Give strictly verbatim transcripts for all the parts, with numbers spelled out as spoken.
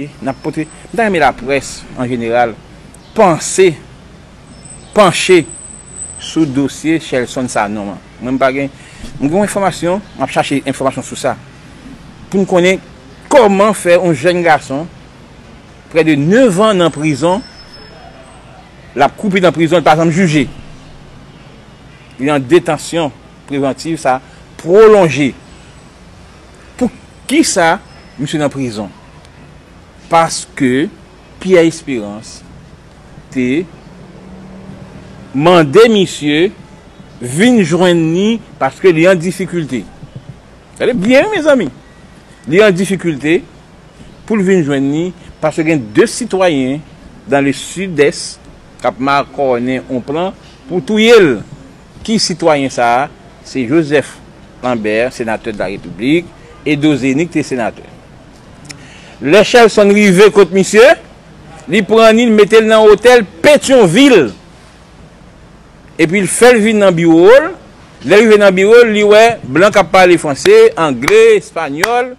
N ap pote, m ta renmen laprès an jeneral panse, panche sou dosye Shelson Sanon an. Mwen, m pa gen, m gen yon enfòmasyon, m ap chache enfòmasyon sou sa. Pou n konnen kòman fè yon jèn gason, près de neuf ans nan prizon, l ap koupi nan prizon, li pa janm jije. Li an detansyon prevantiv, sa pwolonje. Pou kisa misye nan prizon? Paske Pierre Espérance te mande misye vin jwenn li paske li an difikilte. Gade byen, wi, mezanmi. Li an difikilte pou l vin jwenn li, paske gen de sitwayen dans le sud-est k ap makònen yon plan pou touye l. Ki sitwayen sa a? Se Joseph Lambert, senatè de la Repiblik, e Dozeni ki te senatè. Lè Shelson rive kot misye, li pran li, li mete l nan otèl Petyonvil. Epi l fè l vin nan biwo l. Lè l rive nan biwo l, li wè blan k ap pale franse, angle, espanyòl.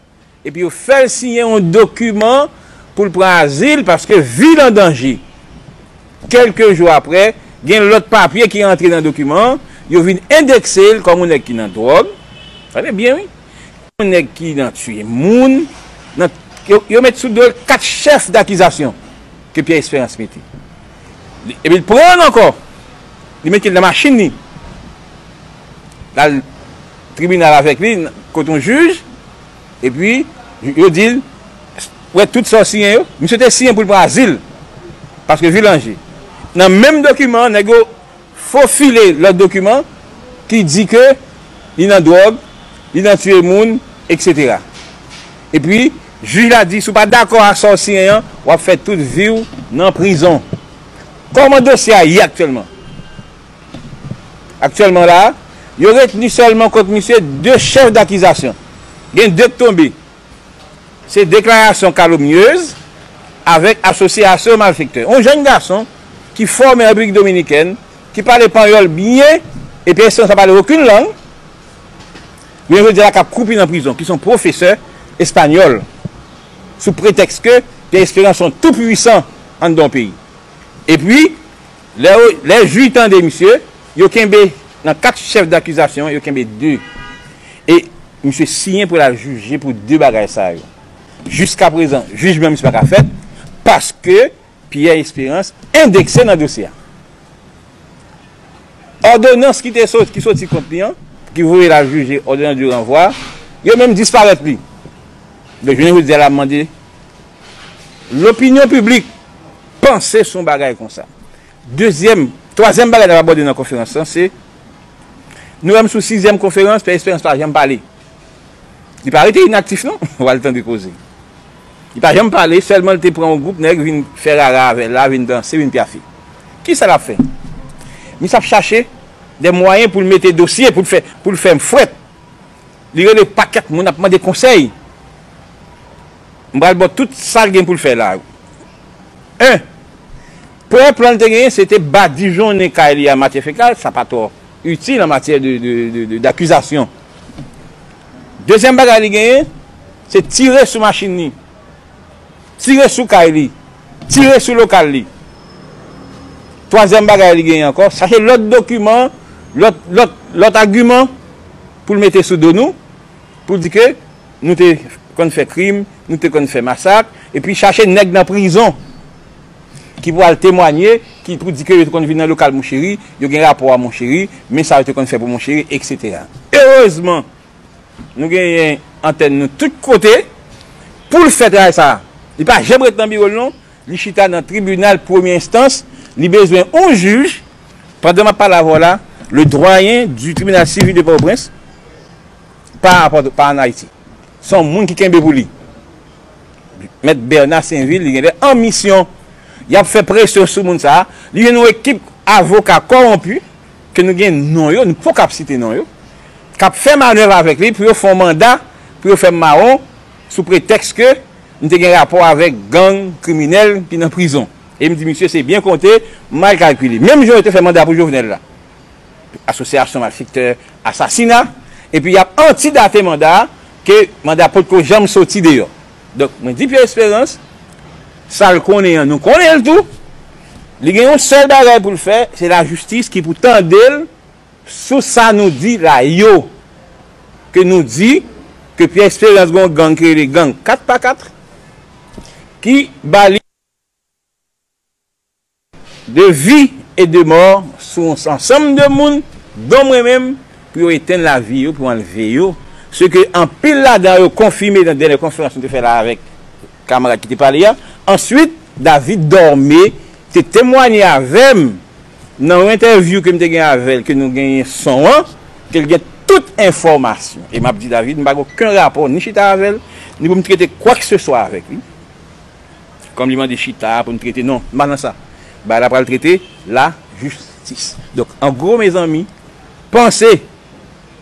Epi yo fè l siyen yon dokiman pou l pran azil paske vi l an danje. Kèlke jou apre, gen lòt papye ki rantre nan dokiman an, yo vin endekse l kòm yon nèg ki nan dwòg. Tande byen, wi. Yon nèg ki nan tiye moun, nan, yo, yo met sou do l kat chèf dakizasyon ke Pierre Espérance mete. Li, epi l pran l ankò. Li mete l nan machin li. L al tribinal avèk li, kot yon jij. Epi, yo di l, wè tout sa w siyen yo. Misye te siyen pou l pran azil. Paske vi l an danje. Nan menm dokiman an, nèg yo fofile lòt dokiman ki di ke li nan dwòg, li nan tiye moun, etsetera. Epi, jij la di, si w pa dakò a sa w siyen an, w ap fè tout vi w nan prizon. Kòman dosye a ye aktyèlman? Aktyèlman la, yo retni sèlman kont misye de chèf dakizasyon. Gen de k tonbe. Se deklarasyon kalomnyez avèk asosyasyon malfektè. Yon jèn gason ki fòme an Repiblik Dominikèn, ki pale panyòl byen, epi Espérance pa pale okenn lang, jounen jodi a la k ap koupi nan prizon, ki se yon pwofesè espanyòl, sou pretèks ke Pierre Espérance se yon tou pwisan anndan yon peyi. Epi, lè yo, lè jij tande misye, yo kenbe, nan kat chèf dakizasyon, yo kenbe de. E misye siyen pou l al jije pou de bagay sa yo. Jiskaprezan, jijman misye pa ka fèt, paske Pierre Espérance endekse nan dosye a. Òdonans ki te sot-, ki soti kont li an, ki voye l al jije, òdonans de ranvwa, yo menm disparèt li. Donk, jounen jodi a la, m mande lopinyon piblik panse sou yon bagay konsa. Dezyèm, twazyèm bagay n ap abòde nan konferans lan, se, nou wè m sou sizyèm konferans, Pierre Espérance pa janm pale. Li pa rete inaktif non, w al tande koze. Li pa janm pale, sèlman l te pran yon gwoup nèg vin fè rara avè l la, vin danse, vin pyafe. Kisa l ap fè? Misye ap chache de mwayen pou l mete dosye, pou l fè, pou l fè m fwèt. Li rele pakèt moun ap mande konsèy. M pral ba w tout sa l gen pou l fè la. En, premye plan l te genyen, se te badijonnen kay li a matyè fekal, sa pa twò itil an matyè de, de, de, de, dakizasyon. Dezyèm bagay li genyen, se tire sou machin li, tire sou kay li, tire sou lokal li. Twazyèm bagay li genyen ankò, chache lòt dokiman, lòt, lòt, lòt agiman pou l mete sou do nou, pou l di ke nou te konn fè krim, nou te konn fè masak, epi chache nèg nan prizon ki pou al temwanye, ki pou di ke yo te konn vin nan lokal Moncheri, yo gen rapò a Moncheri, men sa yo te konn fè pou Moncheri, etsetera. Erezman, nou genyen antèn nou tout kote pou l fè travay sa a. Li pa janm ret nan biwo l non. Li chita nan tribinal premye enstans, li bezwen yon jij. Pandan m ap pale avè w la, le doyen du tribunal civil de Pòtoprens pa, pa ann Ayiti. Se yon moun ki kenbe pou li. Mèt Bernard Sainvil, li genlè an misyon. Y ap fè presyon sou moun sa a. Li jwenn yon ekip avoka kòwonpi, ke nou gen non yo, nou poko ap site non yo, k ap fè manèv avèk li pou yo fè yon manda, pou yo fè m mawon, sou pretèks ke m te gen rapò avèk gang kriminèl ki nan prizon. E m di misye se byen konte, mal kalkile. Menm jan yo te fè manda pou Jovenel la. Asosyasyon malfektè, asasina, epi y ap antidate manda a, ke manda a potko janm soti deyò. Donk, mwen di Pierre Espérance, Sa l konnen an, nou konnen l tou. Li gen yon sèl bagay pou l fè, se lajistis ki pou tande l sou sa nou di la yo. Ke nou di ke Pyè Esperans gen yon gang ki rele gang kat pa kat, ki ba li de vi e de mò sou yon ansanm de moun, don mwen menm, pou yo etenn lavi yo, pou yo anlve yo. Se ke anpil ladan yo konfime nan dènye konferans nou te fè la avèk kamarad ki te pale a. Answit, David Dormé te temwanye avè m nan yon entèvyou ke m te gen avè l, ke nou genyen son an, ke l gen tout enfòmasyon. E m ap di David, m pa gen okenn rapò, ni chita avè l, ni pou m trete kwakeseswa avèk li. Kòm li mande chita pou n trete, non, m pa nan sa. Bagay la pral trete lajistis. Donk, an gwo, mezanmi, panse,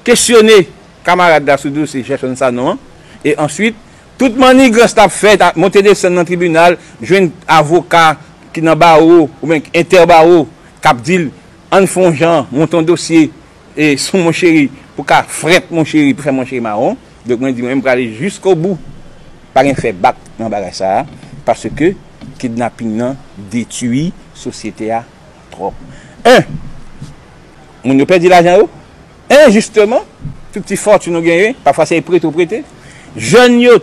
kesyone kamarad la sou dosye Gerson Sanon an, e answit, tout mannigans l ap fè, t ap monte desann nan tribinal, jwenn avoka ki nan bawo, oubyen entèbawo, k ap di l, ann fè yon jan, monte yon dosye, e sou Moncheri, pou ka frèt Moncheri, pou fè Moncheri mawon. Donk, mwen di, mwen, m prale jiskobou. Pa gen fè bak nan bagay sa a, paske kidnaping nan detwi sosyete a twòp. En, moun yo pèdi lajan yo, enjisteman, tout ti fòtin nou genyen, pafwa se prete w prete. Jèn yo,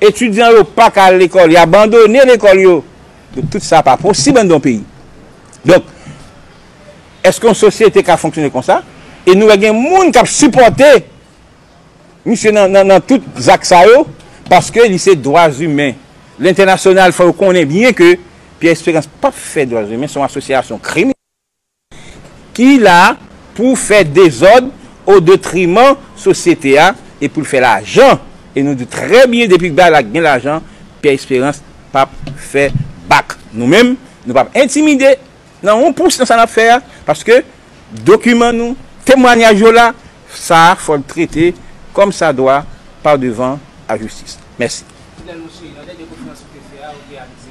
etidyan yo pa ka al lekòl, y abandone lekòl yo. Donk, tout sa pa posib anndan yon peyi. Donk, èske yon sosyete ka fonksyone konsa? E nou wè gen moun k ap sipòte misye nan, nan, nan tout zak sa yo, paske li se dwa imen. Lentènasyonal, fò yo konnen byen ke Pyè Esperans p ap fè dwa imen, se yon asosyasyon kriminèl ki la pou fè dezòd o detriman sosyete a e pou l fè lajan. E nou di trè byen, depi bagay la gen lajan, Pyè Esperans p ap fè bak. Nou menm, nou p ap entimide nan yon pous nan sa n ap fè a, paske dokiman nou, temwanyaj yo la, sa a fò l trete kòm sa dwa pa devan lajistis. Mèsi. Fidèl Moncheri, nan dènye konferans ou te fè a, ou te anonse